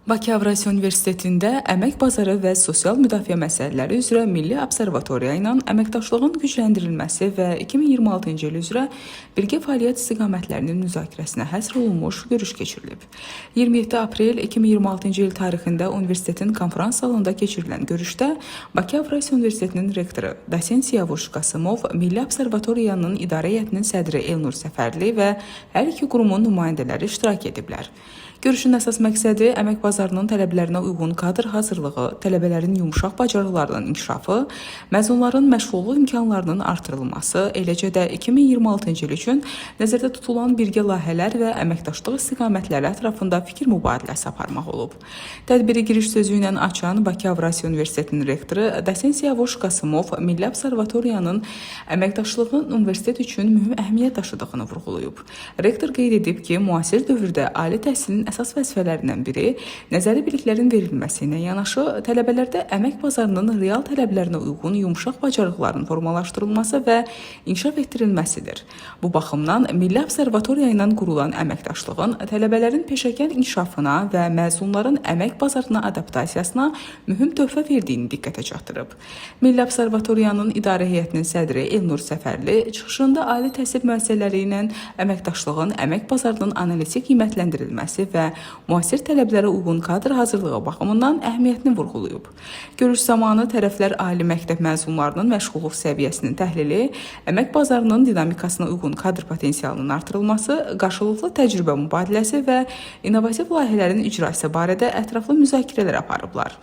Bakı Avrasiya Universitetində əmək bazarı və sosial müdafiə məsələləri üzrə Milli Observatoriya ilə əməkdaşlığın gücləndirilməsi və 2026-cı il üzrə birgə fəaliyyət istiqamətlərinin müzakirəsinə həsr olunmuş görüş keçirilib. 27 aprel 2026-cı il tarixində universitetin konfrans zalında keçirilən görüşdə Bakı Avrasiya Universitetinin rektoru dosent Siyavuş Qasımov, Milli Observatoriyanın idarə heyətinin sədri Elnur Səfərli və hər iki qurumun nümayəndələri iştirak ediblər. Görüşün əsas məqsədi əmək bazarının tələblərinə uyğun kadr hazırlığı, tələbələrin yumşaq bacarıqlarının inkişafı, məzunların məşğulluq imkanlarının artırılması, eləcə də 2026-cı il üçün nəzərdə tutulan birgə layihələr və əməkdaşlıq istiqamətləri ətrafında fikir mübadiləsi aparmaq olub. Tədbiri giriş sözü ilə açan Bakı Avrasiya Universitetinin rektoru dosent Siyavuş Qasımov Milli Observatoriyanın əməkdaşlığın universitet üçün mühüm əhəmiyyət daşıdığını vurğulayıb. Rektor qeyd edib ki, müasir dövrdə ali təhsilin əsas vəzifələrindən biri nəzəri biliklərin verilməsi ilə yanaşı tələbələrdə əmək bazarının real tələblərinə uyğun yumşaq bacarıqların formalaşdırılması və inkişaf etdirilməsidir. Bu baxımdan Milli Observatoriya ilə qurulan əməkdaşlığın tələbələrin peşəkar inkişafına və məzunların əmək bazarına adaptasiyasına mühüm töhfə verdiyini diqqətə çatdırıb. Milli Observatoriyanın idarə heyətinin sədri Elnur Səfərli çıxışında ali təhsil müəssisələri ilə əməkdaşlığın əmək bazarının analitik qiymətləndirilməsi və müasir tələblərə uyğun kadr hazırlığı baxımından əhəmiyyətini vurğulayıb. Görüş zamanı tərəflər ali məktəb məzunlarının məşğulluq səviyyəsinin təhlili, əmək bazarının dinamikasına uyğun kadr potensialının artırılması, qarşılıqlı təcrübə mübadiləsi və innovativ layihələrin icrası barədə ətraflı müzakirələr aparıblar.